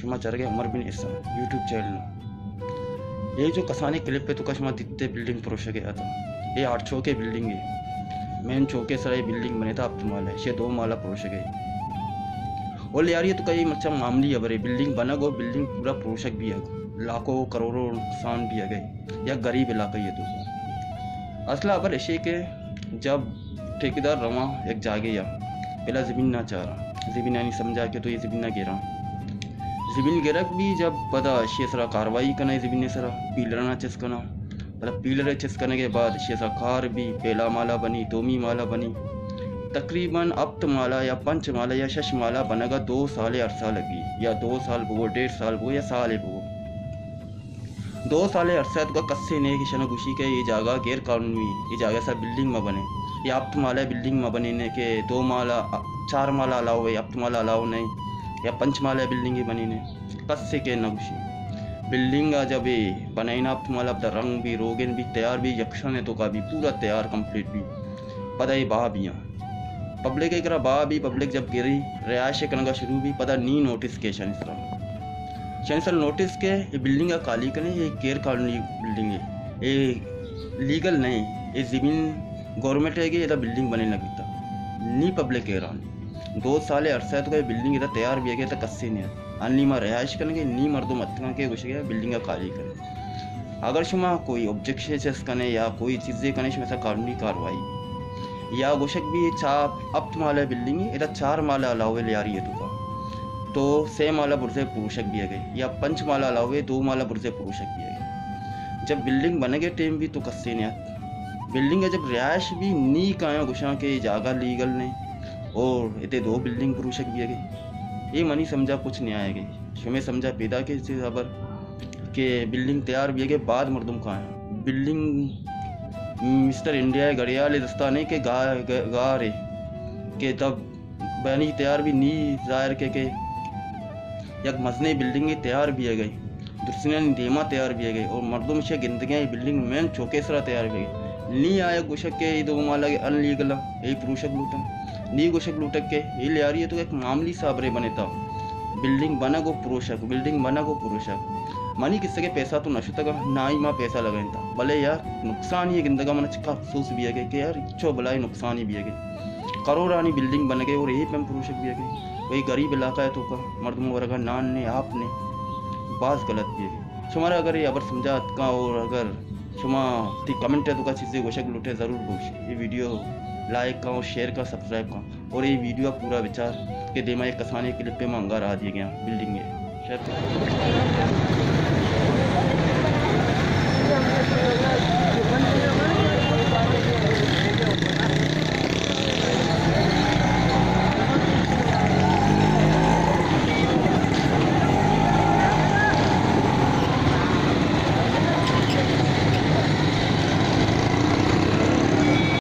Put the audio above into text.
شما چارگے عمر بن احسان YouTube channel ءَ۔ اے جو کسانیں کلپ ءِ توکا شما دیتے بلڈنگ پروشگ ءَ اتاں۔ اے آٹھ چوکے بلڈنگ اے۔ مین چوکے سرا اے بلڈنگ بنیتا ہپت مالہ ءِ، شے دو مالہ پروشگ ءَ۔ او لیاری ءِ توکا اے مرچاں معمولی ہبرے، بلڈنگ بنگ ءُ بلڈنگ پورا پروشگ بیگ، لاکھوں کروڑوں نقصان بیگ ءَ، یک غریب علاقہ ءِ توکا۔ اصل ہبر اشے کہ جب ٹھیکیدار رواں یک جاگے ءَ، پہلا زمین ءَ چاراں، زمینانی سمجھا کہ تو اے زمین ءَ گراں، زمین گرگ بی، جب پدا اشی سرا کاروائی کناں، زمین سرا پیلرانا چست کناں، پدا پیلر چست کنگ ءَ بعد اشی سرا کار بی، پہلا مالہ بنی، دومی مالہ بنی، تقریباً ہپت مالہ یا پنچ مالہ یا شش مالہ بنگا دو سال عرصہ لگی، یا دو سال بگو، ڈیڑھ سال بگو یا سالے بگو۔ دو سال ءِ عرصہ ءِ توکا کسے نے ایشاں گوشی کہ اے جاگہ غیر قانونی، اے جاگہ سرا بلڈنگ مہ بنے، یا ہپت مالہ بلڈنگ مہ بنینے کہ دو مالہ، چار مالہ الاؤ ہے، ہپت مالہ الاؤ نہیں، یا پنچ مالہ بلڈنگ بنینے، کسے کہ نہ گوشی۔ بلڈنگ ءَ جب اے بنائینا ہپت مالہ، پدا رنگ بی، روگن بی، تیار بی، یکشان ءِ توکا بی، پورا تیار کمپلیٹ بی، پدا اے بہا بیاں۔ پبلک ءِ کرا بہا بی، پبلک جب گری، رہائش کنگا شروع بی، پدا نی نوٹس کے شانی سرا۔ شانی سرا نوٹس کے اے بلڈنگ ءَ خالی کنے، اے غیر قانونی بلڈنگ ہے، اے لیگل نہیں، اے زمین گورنمنٹ ءِ گے، ادا بلڈنگ بنے نہ بیتا۔ نی پبلک حیران۔ دو سال ءِ عرصہ ءِ توکا اے بلڈنگ ادا تیار بیگ ءَ، ادا کسے نے انی ما رہائش کنگے، نی مردم اتکاں کہ گوشگے بلڈنگ ءَ خالی کنے۔ اگر شما کوئی آبجیکشن چست کنے یا کوئی چیزے کنے، شما سرا قانونی کاروائی بی۔ یا گوشگ بی چا ہپت مالہ بلڈنگ ہے، ادا چار مالہ الاؤ ہے لیاری ءِ توکا، تو سے مالہ برزے پروشگ بیگ ءَ، یا پنچ مالہ الاؤ ہے، دو مالہ برزے پروشگ بیگ ءَ۔ جب بلڈنگ بنگ ءِ ٹائم بی تو کسے نیات، بلڈنگ ءَ جب رہائش بی نی کایاں گوشاں کہ اے جاگہ لیگل نے اور اتے دو بلڈنگ پروشگ بیگ ءَ۔ اے منی سمجھا کچھ نہیں آئے گے۔ شمے سمجھا پیدا کے چیز خبر کہ بلڈنگ تیار بیگ ءَ بعد مردم کایاں۔ بلڈنگ مسٹر انڈیا ءِ گڑیال ءِ دستا نہیں کہ گا-، گا-، گار ہے کہ تب بنی تیار بی نی ظاہر کے کہ یک مزنیں بلڈنگے تیار بیگ ءَ، درستینانی دیما تیار بیگ ءَ اور مردم اشیا گندگیں اے بلڈنگ مین چوکے سرا تیار بیگ ءَ۔ نی آیگ گوشگ کہ اے دو مالہ ان لیگل اے پروشگ لوٹاں۔ نی گوشگ لوٹگ کہ اے لیاری ءِ توکا یک معمولی سا ہبرے بنتا، بلڈنگ بنگ ءُ پروشگ، بلڈنگ بنگ ءُ پروشگ۔ منی کسے کہ پیسہ تو نہ شتگا، نہ ہی ما پیسہ لگائینتا، بلے یار نقصان یہ گندگا من چکا افسوس بیگ ءَ کہ یار چو بلائی نقصانی بیگ ءَ۔ کروڑانی بلڈنگ بنگ ءَ اور اے پیم پروشگ بیگ ءَ۔ اے غریب علاقہ ءِ توکا مردم ورگا نان نے، آپ نے، باز غلط بیگ ءَ۔ شمارا اگر اے ہبر سمجھا اتکاں اور اگر شما تی کمنٹ ءِ توکا چیزے گوشگ لوٹے ضرور گوش۔ اے ویڈیو لائک کن اور شیئر کن، سبسکرائب کن اور اے ویڈیو پورا بچار کہ دیما یک کسانیں کلپے ما انگا راہ دیگ ءَ آں بلڈنگ ءِ۔ شیئر کن۔